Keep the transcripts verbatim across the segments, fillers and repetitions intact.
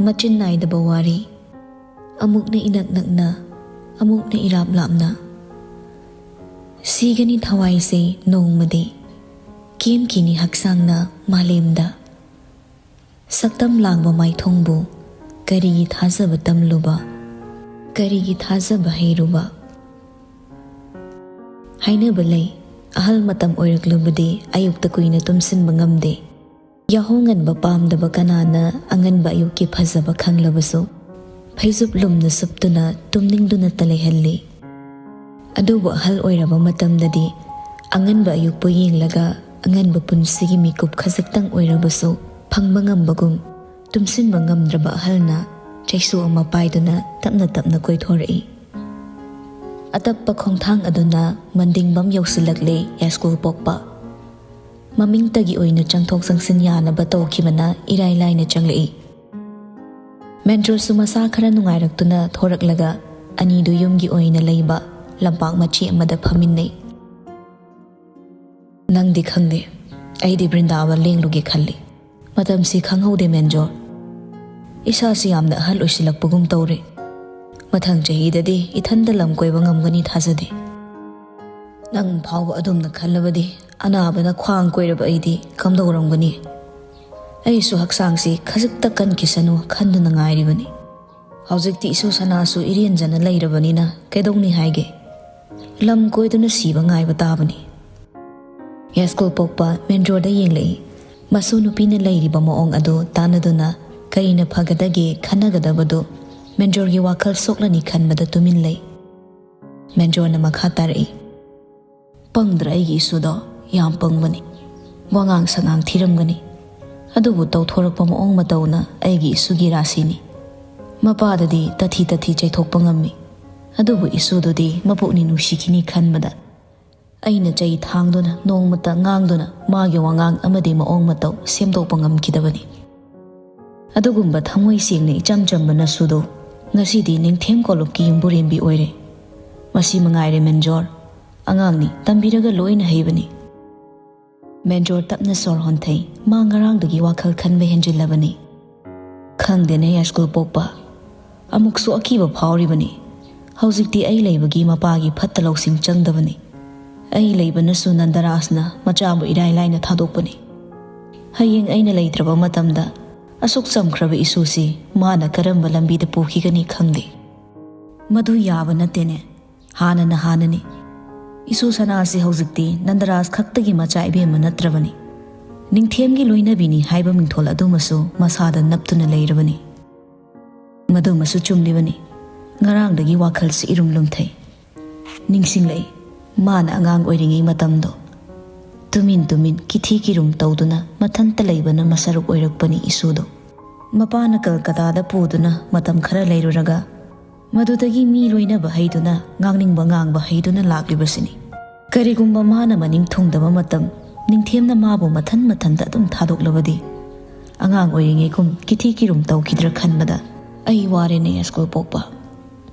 ꯃꯆꯤꯟ ꯅꯥꯏꯗꯕ ꯋꯥꯔꯤ꯫ ꯑꯃꯨꯛꯅ ꯏꯅꯛ ꯅꯛꯅ, ꯑꯃꯨꯛꯅ ꯏꯔꯥꯞ ꯂꯥꯞꯅ꯫ ꯁꯤꯒꯅꯤ ꯊꯋꯥꯏꯁꯦ ꯅꯣꯡꯃꯗꯤ, ꯀꯦꯝꯈꯤꯅꯤ ꯍꯛꯆꯥꯡꯅ ꯃꯥꯂꯦꯝꯗ꯫ ꯁꯛꯇꯝ ꯂꯥꯡꯕ ꯃꯥꯏꯊꯣꯡꯕꯨ ꯀꯔꯤꯒꯤ ꯊꯥꯖꯕ ꯇꯝꯂꯨꯕ? ꯀꯔꯤꯒꯤ ꯊꯥꯖꯕ ꯍꯩꯔꯨꯕ? ꯍꯥꯏꯅꯕ ꯂꯩ, ꯑꯍꯜ ꯃꯇꯝ ꯑꯣꯏꯔꯛꯂꯕꯗꯤ ꯑꯌꯨꯛꯇ ꯀꯨꯏꯅ ꯇꯨꯝꯁꯤꯟꯕ ꯉꯝꯗꯦ꯫ ꯌꯥꯍꯧ ꯉꯟꯕ ꯄꯥꯝꯗꯕ ꯀꯅꯥꯅ ꯑꯉꯟꯕ ꯑꯌꯨꯛꯀꯤ ꯐꯖꯕ ꯈꯪꯂꯕꯁꯨ, ꯐꯩꯖꯨꯞ ꯂꯨꯝꯅ ꯁꯨꯞꯇꯨꯅ ꯇꯨꯝꯅꯤꯡꯗꯨꯅꯇ ꯂꯩꯍꯜꯂꯤ꯫ ꯑꯗꯨꯕꯨ ꯑꯍꯜ ꯑꯣꯏꯔꯕ ꯃꯇꯝꯗꯗꯤ ꯑꯉꯟꯕ ꯑꯌꯨꯛꯄꯨ ꯌꯦꯡꯂꯒ ꯑꯉꯟꯕ ꯄꯨꯟꯁꯤꯒꯤ ꯃꯤꯀꯨꯞ ꯈꯖꯤꯛꯇꯪ ꯑꯣꯏꯔꯕꯁꯨ ꯐꯪꯕ ꯉꯝꯕꯒꯨꯝ, ꯇꯨꯝꯁꯤꯟꯕ ꯉꯝꯗ꯭ꯔꯕ ꯑꯍꯜꯅ ꯆꯩꯁꯨ ꯑꯃ ꯄꯥꯏꯗꯨꯅ ꯇꯞꯅ ꯇꯞꯅ ꯀꯣꯏꯊꯣꯔꯛꯏ꯫ ꯑꯇꯞꯄ ꯈꯣꯡꯊꯥꯡ ꯑꯗꯨꯅ ꯃꯟꯗꯤꯡꯕꯝ ꯌꯧꯁꯤꯜꯂꯛꯂꯦ ꯌꯥꯏꯁ꯭ꯀꯨꯜ ꯄꯣꯛꯄ꯫ ꯃꯃꯤꯡꯇꯒꯤ ꯑꯣꯏꯅ ꯆꯪꯊꯣꯛ ꯆꯪꯁꯤꯟ ꯌꯥꯅꯕ ꯇꯧꯈꯤꯕꯅ ꯏꯔꯥꯏ ꯂꯥꯏꯅ ꯆꯪꯂꯛꯏ꯫ ꯃꯦꯟꯖꯣꯔꯁꯨ ꯃꯁꯥ ꯈꯔ ꯅꯨꯡꯉꯥꯏꯔꯛꯇꯨꯅ ꯊꯣꯔꯛꯂꯒ ꯑꯅꯤꯗꯨ ꯌꯨꯝꯒꯤ ꯑꯣꯏꯅ ꯂꯩꯕ ꯂꯝꯄꯥꯛ ꯃꯆꯤ ꯑꯃꯗ ꯐꯝꯃꯤꯟꯅꯩ꯫ "ꯅꯪꯗꯤ ꯈꯪꯗꯦ, ꯑꯩꯗꯤ ꯕ꯭ꯔꯤꯟꯗꯥꯕꯟ ꯂꯦꯡꯂꯨꯒꯦ ꯈꯜꯂꯤ꯫ ꯃꯇꯝꯁꯤ ꯈꯪꯍꯧꯗꯦ ꯃꯦꯟꯖꯣꯔ꯫ ꯏꯁꯥꯁꯤ ꯌꯥꯝꯅ ꯑꯍꯜ ꯑꯣꯏꯁꯤꯜꯂꯛꯄꯒꯨꯝ ꯇꯧꯔꯦ꯫ ꯃꯊꯪ ꯆꯍꯤꯗꯗꯤ ꯏꯊꯟꯗ ꯂꯝ ꯀꯣꯏꯕ ꯉꯝꯒꯅꯤ ꯊꯥꯖꯗꯦ꯫ ꯅꯪ ꯐꯥꯎꯕ ꯑꯗꯨꯝꯅ ꯈꯜꯂꯕꯗꯤ ꯑꯅꯥꯕꯅ ꯈ꯭ꯋꯥꯡ ꯀꯣꯏꯔꯕ ꯑꯩꯗꯤ ꯀꯝꯗꯧꯔꯝꯒꯅꯤ? ꯑꯩꯁꯨ ꯍꯛꯆꯥꯡꯁꯤ ꯈꯖꯤꯛꯇ ꯀꯟꯈꯤꯁꯅꯨ ꯈꯟꯗꯨꯅ ꯉꯥꯏꯔꯤꯕꯅꯤ꯫ ꯍꯧꯖꯤꯛꯇꯤ ꯏꯁꯨ ꯁꯅꯥꯁꯨ ꯏꯔꯦꯟꯖꯅ ꯂꯩꯔꯕꯅꯤꯅ ꯀꯩꯗꯧꯅꯤ ꯍꯥꯏꯒꯦ? ꯂꯝ ꯀꯣꯏꯗꯨꯅ ꯁꯤꯕ ꯉꯥꯏꯕ ꯇꯥꯕꯅꯤ꯫" ꯌꯥꯏꯁ꯭ꯀꯨꯜ ꯄꯣꯛꯄ ꯃꯦꯟꯖꯣꯔꯗ ꯌꯦꯡꯂꯛꯏ꯫ ꯃꯁꯨ ꯅꯨꯄꯤꯅ ꯂꯩꯔꯤꯕ ꯃꯑꯣꯡ ꯑꯗꯨ ꯇꯥꯟꯅꯗꯨꯅ ꯀꯔꯤꯅ ꯐꯒꯗꯒꯦ ꯈꯟꯅꯒꯗꯕꯗꯨ ꯃꯦꯟꯖꯣꯔꯒꯤ ꯋꯥꯈꯜ ꯁꯣꯛꯂꯅꯤ ꯈꯟꯕꯗ ꯇꯨꯃꯤꯟ ꯂꯩ꯫ ꯃꯦꯟꯖꯣꯔꯅ ꯃꯈꯥ ꯇꯥꯔꯛꯏ, "ꯄꯪꯗ꯭ꯔꯥ ꯑꯩꯒꯤ ꯏꯁꯨꯗꯣ? ꯌꯥꯝ ꯄꯪꯕꯅꯤ꯫ ꯋꯥꯉꯥꯡ ꯁꯉꯥꯡ ꯊꯤꯔꯝꯒꯅꯤ, ꯑꯗꯨꯕꯨ ꯇꯧꯊꯣꯔꯛꯄ ꯃꯑꯣꯡ ꯃꯇꯧꯅ ꯑꯩꯒꯤ ꯏꯁꯨꯒꯤ ꯔꯥꯁꯤꯅꯤ꯫ ꯃꯄꯥꯗꯗꯤ ꯇꯊꯤ ꯇꯊꯤ ꯆꯩꯊꯣꯛꯄ ꯉꯝꯃꯤ, ꯑꯗꯨꯕꯨ ꯏꯁꯨꯗꯨꯗꯤ ꯃꯄꯨꯛꯅꯤꯡ ꯅꯨꯡꯁꯤꯈꯤꯅꯤ ꯈꯟꯕꯗ ꯑꯩꯅ ꯆꯩ ꯊꯥꯡꯗꯨꯅ, ꯅꯣꯡꯃꯇ ꯉꯥꯡꯗꯨꯅ ꯃꯥꯒꯤ ꯋꯥꯉꯥꯡ ꯑꯃꯗꯤ ꯃꯑꯣꯡ ꯃꯇꯧ ꯁꯦꯝꯗꯣꯛꯄ ꯉꯝꯈꯤꯗꯕꯅꯤ꯫ ꯑꯗꯨꯒꯨꯝꯕ ꯊꯃꯣꯏ ꯁꯦꯡꯅ ꯏꯆꯝ ꯆꯝꯕ ꯅꯁꯨꯗꯣ ꯉꯁꯤꯗꯤ ꯅꯤꯡꯊꯦꯝ ꯀꯣꯂꯨꯞꯀꯤ ꯌꯨꯝꯕꯨꯔꯦꯝꯕꯤ ꯑꯣꯏꯔꯦ꯫ ꯃꯁꯤ ꯃꯉꯥꯏꯔꯦ ꯃꯦꯟꯖꯣꯔ꯫ ꯑꯉꯥꯡꯅꯤ, ꯇꯝꯕꯤꯔꯒ ꯂꯣꯏꯅ ꯍꯩꯕꯅꯤ꯫" ꯃꯦꯟꯖꯣꯔ ꯇꯞꯅ ꯁꯣꯔ ꯍꯣꯟꯊꯩ꯫ ꯃꯥ ꯉꯔꯥꯡꯗꯒꯤ ꯋꯥꯈꯜ ꯈꯟꯕ ꯍꯦꯟꯖꯤꯜꯂꯕꯅꯤ꯫ "ꯈꯪꯗꯦꯅꯦ, ꯌꯥꯏꯁ꯭ꯀꯨꯜ ꯄꯣꯛꯄ꯫ ꯑꯃꯨꯛꯁꯨ ꯑꯀꯤꯕ ꯐꯥꯎꯔꯤꯕꯅꯤ꯫ ꯍꯧꯖꯤꯛꯇꯤ ꯑꯩ ꯂꯩꯕꯒꯤ ꯃꯄꯥꯒꯤ ꯐꯠꯇ ꯂꯧꯁꯤꯡ ꯆꯪꯗꯕꯅꯤ꯫ ꯑꯩ ꯂꯩꯕꯅꯁꯨ ꯅꯟꯗꯔꯥꯖꯅ ꯃꯆꯥꯕꯨ ꯏꯔꯥꯏ ꯂꯥꯏꯅ ꯊꯥꯗꯣꯛꯄꯅꯤ꯫ ꯍꯌꯦꯡ ꯑꯩꯅ ꯂꯩꯇ꯭ꯔꯕ ꯃꯇꯝꯗ ꯑꯁꯨꯛ ꯆꯝꯈ꯭ꯔꯕ ꯏꯁꯨꯁꯤ ꯃꯥꯅ ꯀꯔꯝꯕ ꯂꯝꯕꯤꯗ ꯄꯨꯈꯤꯒꯅꯤ ꯈꯪꯗꯦ꯫ ꯃꯗꯨ ꯌꯥꯕ ꯅꯠꯇꯦꯅꯦ꯫ ꯍꯥꯟꯅꯅ ꯍꯥꯟꯅꯅꯤ꯫ ꯏꯁꯨ ꯁꯅꯥꯁꯤ ꯍꯧꯖꯤꯛꯇꯤ ꯅꯟꯗꯔꯥꯖ ꯈꯛꯇꯒꯤ ꯃꯆꯥ ꯏꯕꯦꯝꯃ ꯅꯠꯇ꯭ꯔꯕꯅꯤ꯫ ꯅꯤꯡꯊꯦꯝꯒꯤ ꯂꯣꯏꯅꯕꯤꯅꯤ ꯍꯥꯏꯕ ꯃꯤꯡꯊꯣꯜ ꯑꯗꯨꯃꯁꯨ ꯃꯁꯥꯗ ꯅꯞꯇꯨꯅ ꯂꯩꯔꯕꯅꯤ꯫" ꯃꯗꯨꯃꯁꯨ ꯆꯨꯝꯂꯤꯕꯅꯤ꯫ ꯉꯔꯥꯡꯗꯒꯤ ꯋꯥꯈꯜꯁꯤ ꯏꯔꯨꯝ ꯂꯨꯝꯊꯩ꯫ ꯅꯤꯡꯁꯤꯡꯂꯛꯏ, ꯃꯥꯅ ꯑꯉꯥꯡ ꯑꯣꯏꯔꯤꯉꯩ ꯃꯇꯝꯗꯣ꯫ ꯇꯨꯃꯤꯟ ꯇꯨꯃꯤꯟ ꯀꯤꯊꯤ ꯀꯤꯔꯨꯝ ꯇꯧꯗꯨꯅ ꯃꯊꯟꯇ ꯂꯩꯕꯅ ꯃꯁꯔꯨꯛ ꯑꯣꯏꯔꯛꯄꯅꯤ ꯏꯁꯨꯗꯣ꯫ ꯃꯄꯥꯅ ꯀꯜꯀꯇꯥꯗ ꯄꯨꯗꯨꯅ ꯃꯇꯝ ꯈꯔ ꯂꯩꯔꯨꯔꯒ, ꯃꯗꯨꯗꯒꯤ ꯃꯤ ꯂꯣꯏꯅꯕ ꯍꯩꯗꯨꯅ, ꯉꯥꯡꯅꯤꯡꯕ ꯉꯥꯡꯕ ꯍꯩꯗꯨꯅ ꯂꯥꯛꯂꯤꯕꯁꯤꯅꯤ꯫ ꯀꯔꯤꯒꯨꯝꯕ ꯃꯥꯅ ꯃꯅꯤꯡ ꯊꯨꯡꯗꯕ ꯃꯇꯝ, ꯅꯤꯡꯊꯦꯝꯅ ꯃꯥꯕꯨ ꯃꯊꯟ ꯃꯊꯟꯇ ꯑꯗꯨꯝ ꯊꯥꯗꯣꯛꯂꯕꯗꯤ, ꯑꯉꯥꯡ ꯑꯣꯏꯔꯤꯉꯩꯒꯨꯝ ꯀꯤꯊꯤ ꯀꯤꯔꯨꯝ ꯇꯧꯈꯤꯗ꯭ꯔꯥ ꯈꯟꯕꯗ ꯑꯩ ꯋꯥꯔꯦꯅꯦ, ꯌꯥꯏꯁ꯭ꯀꯨꯜ ꯄꯣꯛꯄ꯫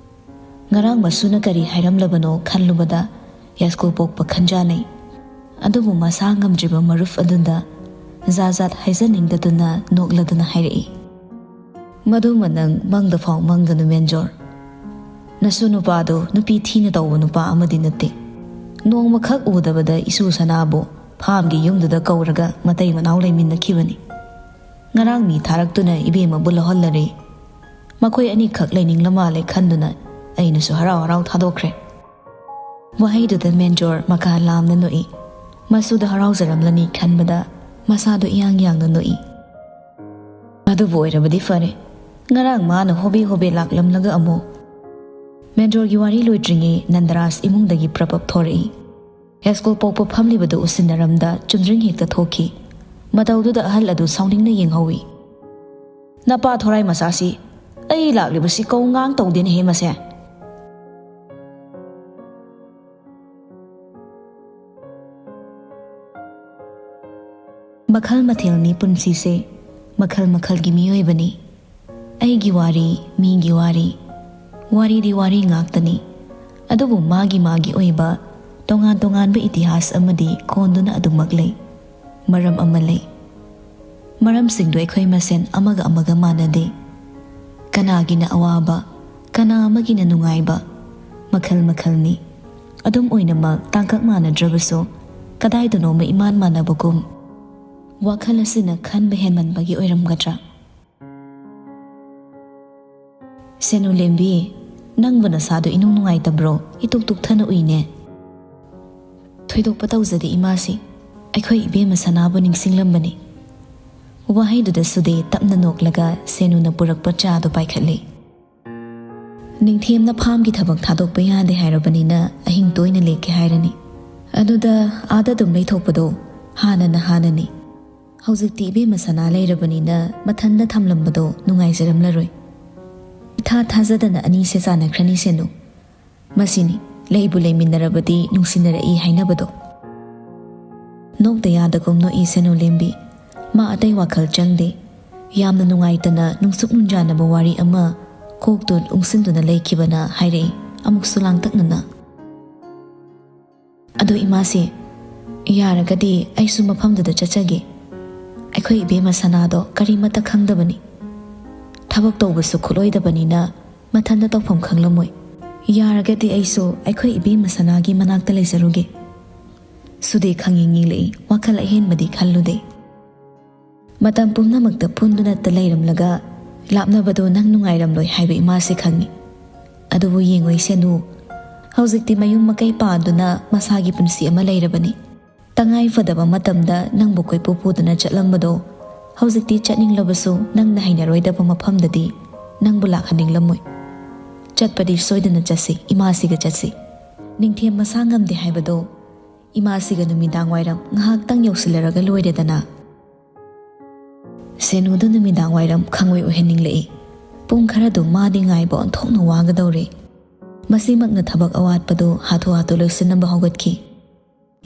ꯉꯔꯥꯡ ꯃꯁꯨꯅ ꯀꯔꯤ ꯍꯥꯏꯔꯝꯂꯕꯅꯣ ꯈꯜꯂꯨꯕꯗ ꯌꯥꯏꯁ꯭ꯀꯨꯜ ꯄꯣꯛꯄ ꯈꯟꯖꯥꯅꯩ꯫ ꯑꯗꯨꯕꯨ ꯃꯁꯥ ꯉꯝꯗ꯭ꯔꯤꯕ ꯃꯔꯨꯞ ꯑꯗꯨꯗ ꯖꯥꯠ ꯖꯥꯠ ꯍꯥꯏꯖꯅꯤꯡꯗꯗꯨꯅ ꯅꯣꯛꯂꯗꯨꯅ ꯍꯥꯏꯔꯛꯏ, "ꯃꯗꯨꯃ ꯅꯪ ꯃꯪꯗ ꯐꯥꯎ ꯃꯪꯒꯅꯨ, ꯃꯦꯟꯖꯣꯔ꯫ ꯅꯁꯨ ꯅꯨꯄꯥꯗꯨ ꯅꯨꯄꯤ ꯊꯤꯅ ꯇꯧꯕ ꯅꯨꯄꯥ ꯑꯃꯗꯤ ꯅꯠꯇꯦ꯫ ꯅꯣꯡꯃꯈꯛ ꯎꯗꯕꯗ ꯏꯁꯨ ꯁꯅꯥꯕꯨ ꯐꯥꯝꯒꯤ ꯌꯨꯝꯗꯨꯗ ꯀꯧꯔꯒ ꯃꯇꯩ ꯃꯅꯥꯎ ꯂꯩꯃꯤꯟꯅꯈꯤꯕꯅꯤ꯫ ꯉꯔꯥꯡ ꯃꯤ ꯊꯥꯔꯛꯇꯨꯅ ꯏꯕꯦꯝꯃꯕꯨ ꯂꯧꯍꯜꯂꯔꯦ꯫ ꯃꯈꯣꯏ ꯑꯅꯤꯈꯛ ꯂꯩꯅꯤꯡꯂ ꯃꯥꯜꯂꯦ ꯈꯟꯗꯨꯅ ꯑꯩꯅꯁꯨ ꯍꯔꯥꯎ ꯍꯔꯥꯎ ꯊꯥꯗꯣꯛꯈ꯭ꯔꯦ꯫" ꯋꯥꯍꯩꯗꯨꯗ ꯃꯦꯟꯖꯣꯔ ꯃꯀꯥ ꯂꯥꯝꯅ ꯅꯣꯛꯏ꯫ ꯃꯁꯨꯗ ꯍꯔꯥꯎꯖꯔꯝꯂꯅꯤ ꯈꯟꯕꯗ ꯃꯁꯥꯗꯣ ꯏꯌꯥꯡ ꯌꯥꯡꯅ ꯅꯣꯛꯏ꯫ ꯑꯗꯨꯕꯨ ꯑꯣꯏꯔꯕꯗꯤ ꯐꯔꯦ꯫ ꯉꯔꯥꯡ ꯃꯥꯅ ꯍꯣꯕꯦ ꯍꯣꯕꯦ ꯂꯥꯛꯂꯝꯂꯒ ꯑꯃꯨꯛ꯫ ꯃꯦꯟꯖꯣꯔꯒꯤ ꯋꯥꯔꯤ ꯂꯣꯏꯗ꯭ꯔꯤꯉꯩ ꯅꯟꯗꯔꯥꯖ ꯏꯃꯨꯡꯗꯒꯤ ꯄ꯭ꯔꯄꯞ ꯊꯣꯔꯛꯏ꯫ ꯌꯥꯏꯁ꯭ꯀꯨꯜ ꯄꯣꯛꯄ ꯐꯝꯂꯤꯕꯗꯨ ꯎꯁꯤꯟꯅꯔꯝꯗ ꯆꯨꯝꯗ꯭ꯔꯤꯡ ꯍꯦꯛꯇ ꯊꯣꯛꯈꯤ꯫ ꯃꯇꯧꯗꯨꯗ ꯑꯍꯜ ꯑꯗꯨ ꯁꯥꯎꯅꯤꯡꯅ ꯌꯦꯡꯍꯧꯏ꯫ "ꯅꯄꯥ ꯊꯣꯔꯥꯏ ꯃꯆꯥꯁꯤ, ꯑꯩ ꯂꯥꯛꯂꯤꯕꯁꯤ ꯀꯧ ꯉꯥꯡ ꯇꯧꯗꯦꯅꯦꯍꯦ ꯃꯁꯦ꯫" ꯃꯈꯜ ꯃꯊꯦꯜꯅꯤ ꯄꯨꯟꯁꯤꯁꯦ, ꯃꯈꯜ ꯃꯈꯜꯒꯤ ꯃꯤꯑꯣꯏꯕꯅꯤ꯫ ꯑꯩꯒꯤ ꯋꯥꯔꯤ, ꯃꯤꯒꯤ ꯋꯥꯔꯤ, ꯋꯥꯔꯤꯗꯤ ꯋꯥꯔꯤ ꯉꯥꯛꯇꯅꯤ꯫ ꯑꯗꯨꯕꯨ ꯃꯥꯒꯤ ꯃꯥꯒꯤ ꯑꯣꯏꯕ ꯇꯣꯉꯥꯟ ꯇꯣꯉꯥꯟꯕ ꯏꯇꯤꯍꯥꯁ ꯑꯃꯗꯤ ꯀꯣꯟꯗꯨꯅ ꯑꯗꯨꯃꯛ ꯂꯩ꯫ ꯃꯔꯝ ꯑꯃ ꯂꯩ꯫ ꯃꯔꯝꯁꯤꯡꯗꯣ ꯑꯩꯈꯣꯏ ꯃꯁꯦꯟ ꯑꯃꯒ ꯑꯃꯒ ꯃꯥꯟꯅꯗꯦ꯫ ꯀꯅꯥꯒꯤꯅ ꯑꯋꯥꯕ, ꯀꯅꯥ ꯑꯃꯒꯤꯅ ꯅꯨꯡꯉꯥꯏꯕ, ꯃꯈꯜ ꯃꯈꯜꯅꯤ꯫ ꯑꯗꯨꯝ ꯑꯣꯏꯅꯃꯛ ꯇꯥꯡꯀꯛ ꯃꯥꯟꯅꯗ꯭ꯔꯕꯁꯨ, ꯀꯗꯥꯏꯗꯅꯣꯃ ꯏꯃꯥꯟ ꯃꯥꯟꯅꯕꯒꯨꯝ꯫ ꯋꯥꯈꯜ ꯑꯁꯤꯅ ꯈꯟꯕ ꯍꯦꯟꯃꯟꯕꯒꯤ ꯑꯣꯏꯔꯝꯒꯗ꯭ꯔꯥ? ꯁꯦꯅꯨ ꯂꯦꯝꯕꯤ, ꯅꯪꯕꯨ ꯅꯁꯥꯗꯣ ꯏꯅꯨꯡ ꯅꯨꯡꯉꯥꯏꯇꯕ꯭ꯔꯣ? ꯏꯇꯨꯛ ꯇꯨꯛꯊꯅ ꯎꯏꯅꯦ꯫ ꯊꯣꯏꯗꯣꯛꯄ ꯇꯧꯖꯗꯦ ꯏꯃꯥꯁꯤ, ꯑꯩꯈꯣꯏ ꯏꯕꯦꯝꯃ ꯁꯅꯥꯕꯨ ꯅꯤꯡꯁꯤꯡꯂꯝꯕꯅꯤ꯫ ꯋꯥꯍꯩꯗꯨꯗ ꯁꯨꯗꯦ ꯇꯞꯅ ꯅꯣꯛꯂꯒ ꯁꯦꯅꯨꯅ ꯄꯨꯔꯛꯄ ꯆꯥꯗꯨ ꯄꯥꯏꯈꯠꯂꯤ꯫ ꯅꯤꯡꯊꯦꯝꯅ ꯐꯥꯝꯒꯤ ꯊꯕꯛ ꯊꯥꯗꯣꯛꯄ ꯌꯥꯗꯦ ꯍꯥꯏꯔꯕꯅꯤꯅ ꯑꯍꯤꯡ ꯇꯣꯏꯅ ꯂꯦꯛꯀꯦ ꯍꯥꯏꯔꯅꯤ꯫ ꯑꯗꯨꯗ ꯑꯥꯗ ꯑꯗꯨꯝ ꯂꯩꯊꯣꯛꯄꯗꯣ ꯍꯥꯟꯅꯅ ꯍꯥꯟꯅꯅꯤ꯫ ꯍꯧꯖꯤꯛꯇꯤ ꯏꯕꯦꯝꯃ ꯁꯅꯥ ꯂꯩꯔꯕꯅꯤꯅ ꯃꯊꯟꯗ ꯊꯝꯂꯝꯕꯗꯣ ꯅꯨꯡꯉꯥꯏꯖꯔꯝꯂꯔꯣꯏ꯫ ꯏꯊꯥ ꯊꯥꯖꯗꯅ ꯑꯅꯤꯁꯦ ꯆꯥꯟꯅꯈ꯭ꯔꯅꯤ ꯁꯦꯅꯨ꯫ ꯃꯁꯤꯅꯤ ꯂꯩꯕꯨ ꯂꯩꯃꯤꯟꯅꯔꯕꯗꯤ ꯅꯨꯡꯁꯤꯅꯔꯛꯏ ꯍꯥꯏꯅꯕꯗꯣ꯫ ꯅꯣꯛꯇ ꯌꯥꯗꯒꯨꯝ ꯅꯣꯛꯏ ꯁꯦꯅꯨ ꯂꯦꯝꯕꯤ꯫ ꯃꯥ ꯑꯇꯩ ꯋꯥꯈꯜ ꯆꯪꯗꯦ꯫ ꯌꯥꯝꯅ ꯅꯨꯡꯉꯥꯏꯇꯅ ꯅꯨꯡꯁꯨꯛ ꯅꯨꯡꯖꯥꯅꯕ ꯋꯥꯔꯤ ꯑꯃ ꯀꯣꯛꯇꯨ ꯎꯪꯁꯤꯟꯗꯨꯅ ꯂꯩꯈꯤꯕꯅ ꯍꯥꯏꯔꯛꯏ ꯑꯃꯨꯛꯁꯨ ꯂꯥꯡꯇꯛꯅꯅ꯫ ꯑꯗꯣ ꯏꯃꯥꯁꯦ, ꯌꯥꯔꯒꯗꯤ ꯑꯩꯁꯨ ꯃꯐꯝꯗꯨꯗ ꯆꯠꯆꯒꯦ꯫ ꯑꯩꯈꯣꯏ ꯏꯕꯦꯝꯃ ꯁꯅꯥꯗꯣ ꯀꯔꯤꯃꯠꯇ ꯈꯪꯗꯕꯅꯤ꯫ ꯊꯕꯛ ꯇꯧꯕꯁꯨ ꯈꯨꯠꯂꯣꯏꯗꯕꯅꯤꯅ ꯃꯊꯟꯇ ꯇꯧꯐꯝ ꯈꯪꯂꯝꯃꯣꯏ꯫ ꯌꯥꯔꯒꯗꯤ ꯑꯩꯁꯨ ꯑꯩꯈꯣꯏ ꯏꯕꯦꯝꯃ ꯁꯅꯥꯒꯤ ꯃꯅꯥꯛꯇ ꯂꯩꯖꯔꯨꯒꯦ꯫ ꯁꯨꯗꯦ ꯈꯪꯌꯦꯡ ꯌꯦꯡꯂꯛꯏ, ꯋꯥꯈꯜ ꯑꯍꯦꯟꯕꯗꯤ ꯈꯜꯂꯨꯗꯦ꯫ ꯃꯇꯝ ꯄꯨꯝꯅꯃꯛꯇ ꯄꯨꯟꯗꯨꯅꯇ ꯂꯩꯔꯝꯂꯒ ꯂꯥꯞꯅꯕꯗꯣ ꯅꯪ ꯅꯨꯡꯉꯥꯏꯔꯝꯂꯣꯏ ꯍꯥꯏꯕ ꯏꯃꯥꯁꯤ ꯈꯪꯏ꯫ ꯑꯗꯨꯕꯨ ꯌꯦꯡꯉꯨ ꯏꯁꯦꯅꯨ, ꯍꯧꯖꯤꯛꯇꯤ ꯃꯌꯨꯝ ꯃꯀꯩ ꯄꯥꯟꯗꯨꯅ ꯃꯁꯥꯒꯤ ꯄꯨꯟꯁꯤ ꯑꯃ ꯂꯩꯔꯕꯅꯤ꯫ ꯇꯉꯥꯏ ꯐꯗꯕ ꯃꯇꯝꯗ ꯅꯪꯕꯨ ꯀꯣꯏꯄꯨ ꯄꯨꯗꯨꯅ ꯆꯠꯂꯝꯕꯗꯣ ꯍꯧꯖꯤꯛꯇꯤ ꯆꯠꯅꯤꯡꯂꯕꯁꯨ ꯅꯪꯅ ꯍꯩꯅꯔꯣꯏꯗꯕ ꯃꯐꯝꯗꯗꯤ ꯅꯪꯕꯨ ꯂꯥꯛꯍꯟꯅꯤꯡꯂꯝꯃꯣꯏ꯫ ꯆꯠꯄꯗꯤ ꯁꯣꯏꯗꯅ ꯆꯠꯁꯤ, ꯏꯃꯥꯁꯤꯒ ꯆꯠꯁꯤ꯫ ꯅꯤꯡꯊꯦꯝ ꯃꯁꯥ ꯉꯝꯗꯦ ꯍꯥꯏꯕꯗꯣ ꯏꯃꯥꯁꯤꯒ ꯅꯨꯃꯤꯗꯥꯡ ꯋꯥꯏꯔꯝ ꯉꯥꯏꯍꯥꯛꯇꯪ ꯌꯧꯁꯤꯜꯂꯔꯒ ꯂꯣꯏꯔꯦꯗꯅ꯫ ꯁꯦꯅꯨꯗ ꯅꯨꯃꯤꯗꯥꯡ ꯋꯥꯏꯔꯝ ꯈꯪꯑꯣꯏ ꯑꯣꯏꯍꯟꯅꯤꯡꯂꯛꯏ꯫ ꯄꯨꯡ ꯈꯔꯗꯨ ꯃꯥꯗꯤ ꯉꯥꯏꯕ ꯑꯣꯟꯊꯣꯛꯅ ꯋꯥꯒꯗꯧꯔꯦ꯫ ꯃꯁꯤꯃꯛꯅ ꯊꯕꯛ ꯑꯋꯥꯠꯄꯗꯨ ꯍꯥꯊꯨ ꯍꯥꯊꯨ ꯂꯣꯏꯁꯤꯟꯅꯕ ꯍꯧꯒꯠꯈꯤ꯫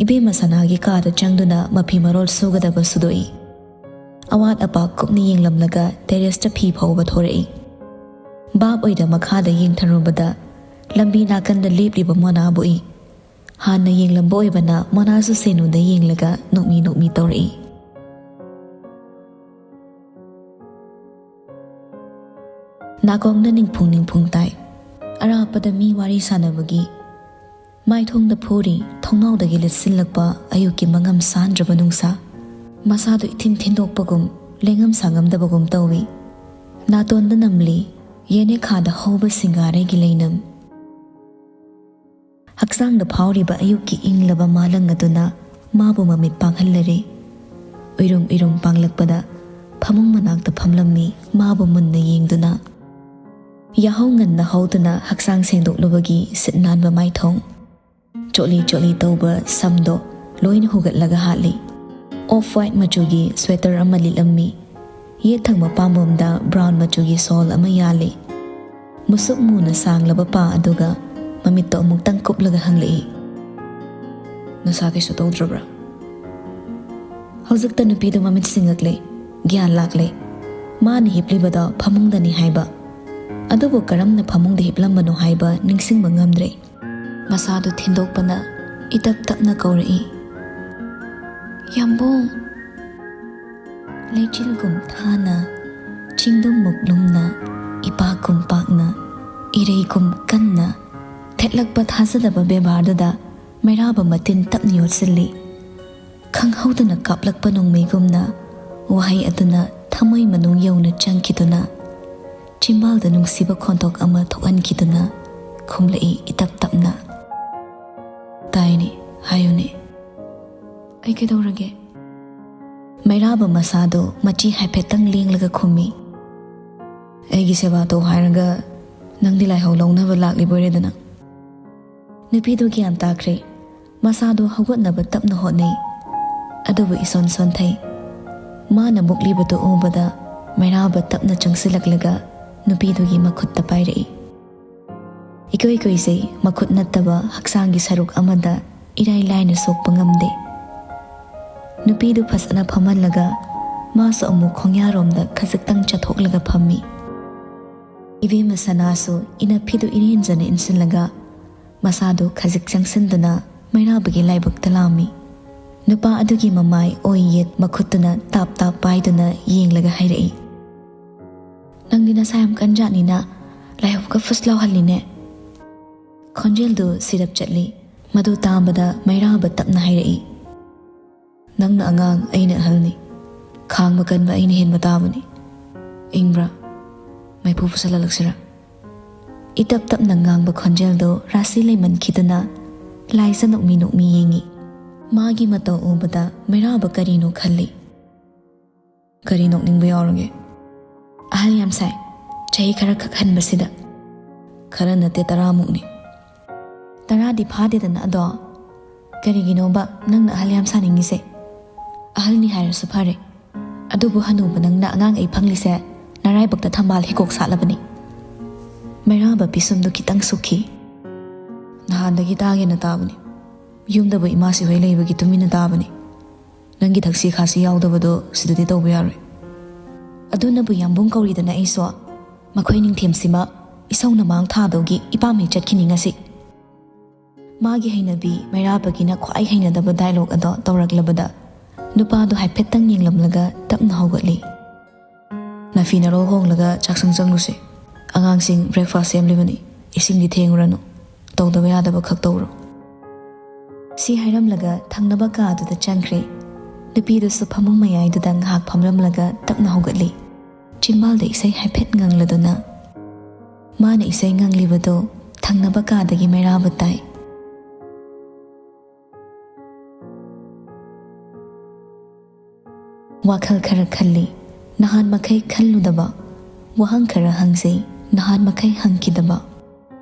ꯏꯕꯦꯝꯃ ꯁꯅꯥꯒꯤ ꯀꯥꯗ ꯆꯪꯗꯨꯅ ꯃꯐꯤ ꯃꯔꯣꯜ ꯁꯨꯒꯗꯕ ꯁꯨꯗꯣꯛꯏ꯫ ꯑꯋꯥꯠ ꯑꯄꯥ ꯀꯨꯞꯅ ꯌꯦꯡꯂꯝꯂꯒ ꯇꯦꯔꯦꯁꯇ ꯐꯤ ꯐꯧꯕ ꯊꯣꯔꯛꯏ꯫ ꯚꯥꯞ ꯑꯣꯏꯗ ꯃꯈꯥꯗ ꯌꯦꯡꯊꯔꯨꯕꯗ ꯂꯝꯕꯤ ꯅꯥꯀꯟꯗ ꯂꯦꯞꯂꯤꯕ ꯃꯣꯅꯥꯕꯨ ꯎꯏ꯫ ꯍꯥꯟꯅ ꯌꯦꯡꯂꯝꯕ ꯑꯣꯏꯕꯅ ꯃꯣꯅꯥꯁꯨ ꯁꯦꯅꯨꯗ ꯌꯦꯡꯂꯒ ꯅꯣꯛꯃꯤ ꯅꯣꯛꯃꯤ ꯇꯧꯔꯛꯏ꯫ ꯅꯥꯀꯣꯡꯗ ꯅꯤꯡꯐꯨꯡ ꯅꯤꯡꯐꯨꯡ ꯇꯥꯏ꯫ ꯑꯔꯥꯞꯄꯗ ꯃꯤ ꯋꯥꯔꯤ ꯁꯥꯟꯅꯕꯒꯤ꯫ ꯃꯥꯏꯊꯣꯡꯗ ꯐꯨꯔꯤ ꯊꯣꯡꯅꯥꯎꯗꯒꯤ ꯂꯤꯠꯁꯤꯜꯂꯛꯄ ꯑꯌꯨꯛꯀꯤ ꯃꯉꯝ ꯁꯥꯟꯗ꯭ꯔꯕ ꯅꯨꯡꯁꯥ꯫ ꯃꯁꯥꯗꯨ ꯏꯊꯤꯟ ꯊꯤꯟꯗꯣꯛꯄꯒꯨꯝ, ꯂꯦꯡꯉꯝ ꯁꯥꯉꯝꯗꯕꯒꯨꯝ ꯇꯧꯏ꯫ ꯅꯥꯇꯣꯟꯗ ꯅꯝꯂꯤ ꯌꯦꯅꯦꯈꯥꯗ ꯍꯧꯕ ꯁꯤꯡꯒꯥꯔꯩꯒꯤ ꯂꯩꯅꯝ꯫ ꯍꯛꯆꯥꯡꯗ ꯐꯥꯎꯔꯤꯕ ꯑꯌꯨꯛꯀꯤ ꯏꯪꯂꯕ ꯃꯥꯂꯪ ꯑꯗꯨꯅ ꯃꯥꯕꯨ ꯃꯃꯤꯠ ꯄꯥꯡꯍꯜꯂꯔꯦ꯫ ꯎꯏꯔꯨꯝ ꯎꯏꯔꯨꯝ ꯄꯥꯡꯂꯛꯄꯗ ꯐꯃꯨꯡ ꯃꯅꯥꯛꯇ ꯐꯝꯂꯝꯃꯤ ꯃꯥꯕꯨ ꯃꯨꯟꯅ ꯌꯦꯡꯗꯨꯅ꯫ ꯌꯥꯍꯧ ꯉꯟꯅ ꯍꯧꯗꯨꯅ ꯍꯛꯆꯥꯡ ꯁꯦꯡꯗꯣꯛꯂꯨꯕꯒꯤ ꯁꯤꯠ ꯅꯥꯟꯕ ꯃꯥꯏꯊꯣꯡ꯫ ꯆꯣꯠꯂꯤ ꯆꯣꯠꯂꯤ ꯇꯧꯕ ꯁꯝꯗꯣ ꯂꯣꯏꯅ ꯍꯨꯒꯠꯂꯒ ꯍꯥꯠꯂꯤ꯫ Off white ꯃꯆꯨꯒꯤ sweater ꯑꯃ ꯂꯤꯠꯂꯝꯃꯤ꯫ ꯌꯦꯠ ꯊꯪꯕ ꯄꯥꯝꯕꯣꯝꯗ brown ꯃꯆꯨꯒꯤ shawl ꯑꯃ ꯌꯥꯜꯂꯤ꯫ ꯃꯨꯁꯨꯛ ꯃꯨꯅ ꯁꯥꯡꯂꯕ ꯄꯥ ꯑꯗꯨꯒ ꯃꯃꯤꯠꯇꯣ ꯑꯃꯨꯛꯇꯪ ꯀꯨꯞꯂꯒ ꯍꯪꯂꯛꯏ, "ꯅꯁꯥ ꯀꯩꯁꯨ ꯇꯧꯗ꯭ꯔꯕ꯭ꯔꯥ?" ꯍꯧꯖꯤꯛꯇ ꯅꯨꯄꯤꯗꯨ ꯃꯃꯤꯠ ꯁꯤꯡꯉꯛꯂꯦ꯫ ꯒ꯭ꯌꯥꯟ ꯂꯥꯛꯂꯦ꯫ ꯃꯥꯅ ꯍꯤꯞꯂꯤꯕꯗꯣ ꯐꯃꯨꯡꯗꯅꯤ ꯍꯥꯏꯕ꯫ ꯑꯗꯨꯕꯨ ꯀꯔꯝꯅ ꯐꯃꯨꯡꯗ ꯍꯤꯞꯂꯝꯕꯅꯣ ꯍꯥꯏꯕ ꯅꯤꯡꯁꯤꯡꯕ ꯉꯝꯗ꯭ꯔꯦ꯫ ꯃꯁꯥꯗꯨ ꯊꯤꯟꯗꯣꯛꯄꯅ ꯏꯇꯞ ꯇꯞꯅ ꯀꯧꯔꯛꯏ, "ꯌꯥꯝꯕꯨꯡ!" ꯂꯩꯆꯤꯜꯒꯨꯝ ꯊꯥꯅ, ꯆꯤꯡꯗꯨꯝꯃꯨꯛ ꯂꯨꯝꯅ, ꯏꯄꯥꯛꯀꯨꯝ ꯄꯥꯛꯅ, ꯏꯔꯩꯒꯨꯝ ꯀꯟꯅ ꯊꯦꯠꯂꯛꯄ ꯊꯥꯖꯗꯕ ꯕꯦꯕꯥꯔꯗꯨꯗ ꯃꯩꯔꯥꯕ ꯃꯇꯤꯟ ꯇꯞꯅ ꯌꯣꯠꯁꯤꯜꯂꯤ꯫ ꯈꯪꯍꯧꯗꯅ ꯀꯥꯞꯂꯛꯄ ꯅꯣꯡꯃꯩꯒꯨꯝꯅ ꯋꯥꯍꯩ ꯑꯗꯨꯅ ꯊꯃꯣꯏ ꯃꯅꯨꯡ ꯌꯧꯅ ꯆꯪꯈꯤꯗꯨꯅ, ꯆꯤꯝꯕꯥꯜꯗ ꯅꯨꯡꯁꯤꯕ ꯈꯣꯟꯊꯣꯛ ꯑꯃ ꯊꯣꯛꯍꯟꯈꯤꯗꯨꯅ ꯈꯨꯝꯂꯛꯏ ꯏꯇꯞ ꯇꯞꯅ, "ꯇꯥꯏꯅꯦ, ꯍꯥꯏꯌꯨꯅꯦ, ꯑꯩ ꯀꯩꯗꯧꯔꯒꯦ?" ꯃꯩꯔꯥꯕ ꯃꯁꯥꯗꯣ ꯃꯆꯤ ꯍꯥꯏꯐꯦꯠꯇꯪ ꯂꯦꯡꯂꯒ ꯈꯨꯝꯃꯤ, "ꯑꯩꯒꯤ ꯁꯦꯕꯥ ꯇꯧ ꯍꯥꯏꯔꯒ ꯅꯪꯗꯤ ꯂꯥꯏꯍꯧ ꯂꯧꯅꯕ ꯂꯥꯛꯂꯤꯕ ꯑꯣꯏꯔꯦꯗꯅ?" ꯅꯨꯄꯤꯗꯨ ꯒ꯭ꯌꯥꯟ ꯇꯥꯈ꯭ꯔꯦ꯫ ꯃꯁꯥꯗꯨ ꯍꯧꯒꯠꯅꯕ ꯇꯞꯅ ꯍꯣꯠꯅꯩ, ꯑꯗꯨꯕꯨ ꯏꯁꯣꯟ ꯁꯣꯟꯊꯩ꯫ ꯃꯥꯅ ꯃꯨꯛꯂꯤꯕꯗꯨ ꯎꯕꯗ ꯃꯩꯔꯥꯕ ꯇꯞꯅ ꯆꯪꯁꯤꯜꯂꯛꯂꯒ ꯅꯨꯄꯤꯗꯨꯒꯤ ꯃꯈꯨꯠꯇ ꯄꯥꯏꯔꯛꯏ꯫ ꯏꯀꯨꯏ ꯀꯨꯏꯖꯩ, ꯃꯈꯨꯠ ꯅꯠꯇꯕ ꯍꯛꯆꯥꯡꯒꯤ ꯁꯔꯨꯛ ꯑꯃꯗ ꯏꯔꯥꯏ ꯂꯥꯏꯅ ꯁꯣꯛꯄ ꯉꯝꯗꯦ꯫ ꯅꯨꯄꯤꯗꯨ ꯐꯖꯅ ꯐꯝꯍꯜꯂꯒ ꯃꯥꯁꯨ ꯑꯃꯨꯛ ꯈꯣꯡꯌꯥꯔꯣꯝꯗ ꯈꯖꯤꯛꯇꯪ ꯆꯠꯊꯣꯛꯂꯒ ꯐꯝꯃꯤ꯫ ꯏꯕꯦꯝꯃ ꯁꯅꯥꯁꯨ ꯏꯅꯐꯤꯗꯨ ꯏꯔꯦꯟꯖꯅ ꯏꯟꯁꯤꯜꯂꯒ ꯃꯁꯥꯗꯨ ꯈꯖꯤꯛ ꯆꯪꯁꯤꯟꯗꯨꯅ ꯃꯩꯔꯥꯕꯒꯤ ꯂꯥꯏꯕꯛꯇ ꯂꯥꯝꯃꯤ꯫ ꯅꯨꯄꯥ ꯑꯗꯨꯒꯤ ꯃꯃꯥꯏ ꯑꯣꯏ ꯌꯦꯠ ꯃꯈꯨꯠꯇꯨꯅ ꯇꯥꯞ ꯇꯥꯞ ꯄꯥꯏꯗꯨꯅ ꯌꯦꯡꯂꯒ ꯍꯥꯏꯔꯛꯏ, "ꯅꯪ ꯅꯁꯥ ꯌꯥꯝ ꯀꯟꯖꯥꯠꯅꯤꯅ ꯂꯥꯏꯍꯧꯒ ꯐꯨꯁ ꯂꯥꯎꯍꯜꯂꯤꯅꯦ꯫ ꯈꯣꯟꯖꯦꯜꯗꯨ ꯁꯤꯔꯞ ꯆꯠꯂꯤ꯫ ꯃꯗꯨ ꯇꯥꯕꯗ ꯃꯩꯔꯥꯕ ꯇꯞꯅ ꯍꯥꯏꯔꯛꯏ, "ꯅꯪꯅ ꯑꯉꯥꯡ, ꯑꯩꯅ ꯑꯍꯜꯅꯤ꯫ ꯈꯥꯡꯕ ꯀꯟꯕ ꯑꯩꯅ ꯍꯦꯟꯕ ꯇꯥꯕꯅꯤ꯫ ꯏꯪꯕ꯭ꯔꯥ? ꯃꯩꯐꯨ ꯄꯨꯁꯜꯍꯜꯂꯛꯁꯤꯔꯥ?" ꯏꯇꯞ ꯇꯞꯅ ꯉꯥꯡꯕ ꯈꯣꯟꯖꯦꯜꯗꯨ ꯔꯥꯁꯤ ꯂꯩꯃꯟꯈꯤꯗꯨꯅ ꯂꯥꯏꯖ ꯅꯣꯛꯃꯤ ꯅꯣꯛꯃꯤ ꯌꯦꯡꯉꯤ꯫ ꯃꯥꯒꯤ ꯃꯇꯧ ꯎꯕꯗ ꯃꯩꯔꯥꯕ ꯀꯔꯤꯅꯣ ꯈꯜꯂꯤ꯫ "ꯀꯔꯤ ꯅꯣꯛꯅꯤꯡꯕ ꯌꯥꯎꯔꯒꯦ? ꯑꯍꯜ ꯌꯥꯝ ꯁꯥꯏ, ꯆꯍꯤ ꯈꯔ ꯈꯛ ꯍꯟꯕꯁꯤꯗ꯫" "ꯈꯔ ꯅꯠꯇꯦ, ꯇꯔꯥꯃꯨꯛꯅꯤ꯫" "ꯇꯔꯥꯗꯤ ꯐꯥꯗꯦꯗꯅ ꯑꯗꯣ꯫ ꯀꯔꯤꯒꯤꯅꯣꯕ ꯅꯪꯅ ꯑꯍꯜ ꯌꯥꯝ ꯁꯥꯅꯤꯡꯉꯤꯁꯦ? ꯑꯍꯜꯅꯤ ꯍꯥꯏꯔꯁꯨ ꯐꯔꯦ꯫ ꯑꯗꯨꯕꯨ ꯍꯅꯨꯕ ꯅꯪꯅ ꯑꯉꯥꯡ ꯑꯩ ꯐꯪꯂꯤꯁꯦ ꯅꯔꯥꯏꯕꯛꯇ ꯊꯝꯕꯥꯜ ꯍꯤꯀꯣꯛ ꯁꯥꯠꯂꯕꯅꯤ꯫" ꯃꯩꯔꯥꯕ ꯄꯤꯁꯨꯝꯗꯨ ꯈꯤꯇꯪ ꯁꯨꯛꯈꯤ꯫ "ꯅꯍꯥꯟꯗꯒꯤ ꯇꯥꯒꯦꯅ ꯇꯥꯕꯅꯤ꯫ ꯌꯨꯝꯗꯕꯨ ꯏꯃꯥꯁꯤ ꯍꯣꯏ ꯂꯩꯕꯒꯤ ꯇꯨꯃꯤꯟꯅ ꯇꯥꯕꯅꯤ꯫ ꯅꯪꯒꯤ ꯊꯛꯁꯤ ꯈꯥꯁꯤ ꯌꯥꯎꯗꯕꯗꯣ ꯁꯤꯗꯗꯤ ꯇꯧꯕ ꯌꯥꯔꯣꯏ꯫" "ꯑꯗꯨꯅꯕꯨ ꯌꯥꯝꯕꯨꯡ ꯀꯧꯔꯤꯗꯅ ꯑꯩꯁꯨ꯫ ꯃꯈꯣꯏ ꯅꯤꯡꯊꯦꯝꯁꯤꯃ ꯏꯁꯧꯅ ꯃꯥꯡ ꯊꯥꯗꯧꯒꯤ ꯏꯄꯥꯝ ꯍꯦꯛ ꯆꯠꯈꯤꯅꯤ ꯉꯁꯤ꯫" ꯃꯥꯒꯤ ꯍꯩꯅꯕꯤ ꯃꯩꯔꯥꯕꯒꯤꯅ ꯈ꯭ꯋꯥꯏ ꯍꯩꯅꯗꯕ ꯗꯥꯏꯂꯣꯛ ꯑꯗꯣ ꯇꯧꯔꯛꯂꯕꯗ ꯅꯨꯄꯥꯗꯣ ꯍꯥꯏꯐꯦꯠꯇꯪ ꯌꯦꯡꯂꯝꯂꯒ ꯇꯞꯅ ꯍꯧꯒꯠꯂꯤ꯫ "ꯅꯥꯐꯤ ꯅꯔꯣꯜ ꯍꯣꯡꯂꯒ ꯆꯥꯛꯁꯪ ꯆꯪꯂꯨꯁꯦ꯫ ꯑꯉꯥꯡꯁꯤꯡ ꯕ꯭ꯔꯦꯛꯐꯥꯁ ꯁꯦꯝꯂꯤꯕꯅꯤ꯫ ꯏꯁꯤꯡꯗꯤ ꯊꯦꯡꯉꯨꯔꯅꯨ꯫ ꯇꯧꯗꯕ ꯌꯥꯗꯕ ꯈꯛ ꯇꯧꯔꯣ꯫" ꯁꯤ ꯍꯥꯏꯔꯝꯂꯒ ꯊꯪꯅꯕ ꯀꯥꯗꯨꯗ ꯆꯪꯈ꯭ꯔꯦ꯫ ꯅꯨꯄꯤꯗꯨꯁꯨ ꯐꯃꯨꯡ ꯃꯌꯥꯏꯗꯨꯗ ꯉꯥꯏꯍꯥꯛ ꯐꯝꯂꯝꯂꯒ ꯇꯞꯅ ꯍꯧꯒꯠꯂꯤ꯫ ꯆꯤꯝꯕꯥꯜꯗ ꯏꯁꯩ ꯍꯥꯏꯐꯦꯠ ꯉꯪꯂꯗꯨꯅ꯫ ꯃꯥꯅ ꯏꯁꯩ ꯉꯪꯂꯤꯕꯗꯨ ꯊꯪꯅꯕ ꯀꯥꯗꯒꯤ ꯃꯩꯔꯥꯕ ꯇꯥꯏ꯫ ꯋꯥꯈꯜ ꯈꯔ ꯈꯜꯂꯤ, ꯅꯍꯥꯟ ꯃꯈꯩ ꯈꯜꯂꯨꯗꯕ꯫ ꯋꯥꯍꯪ ꯈꯔ ꯍꯪꯖꯩ, ꯅꯍꯥꯟ ꯃꯈꯩ ꯍꯪꯈꯤꯗꯕ꯫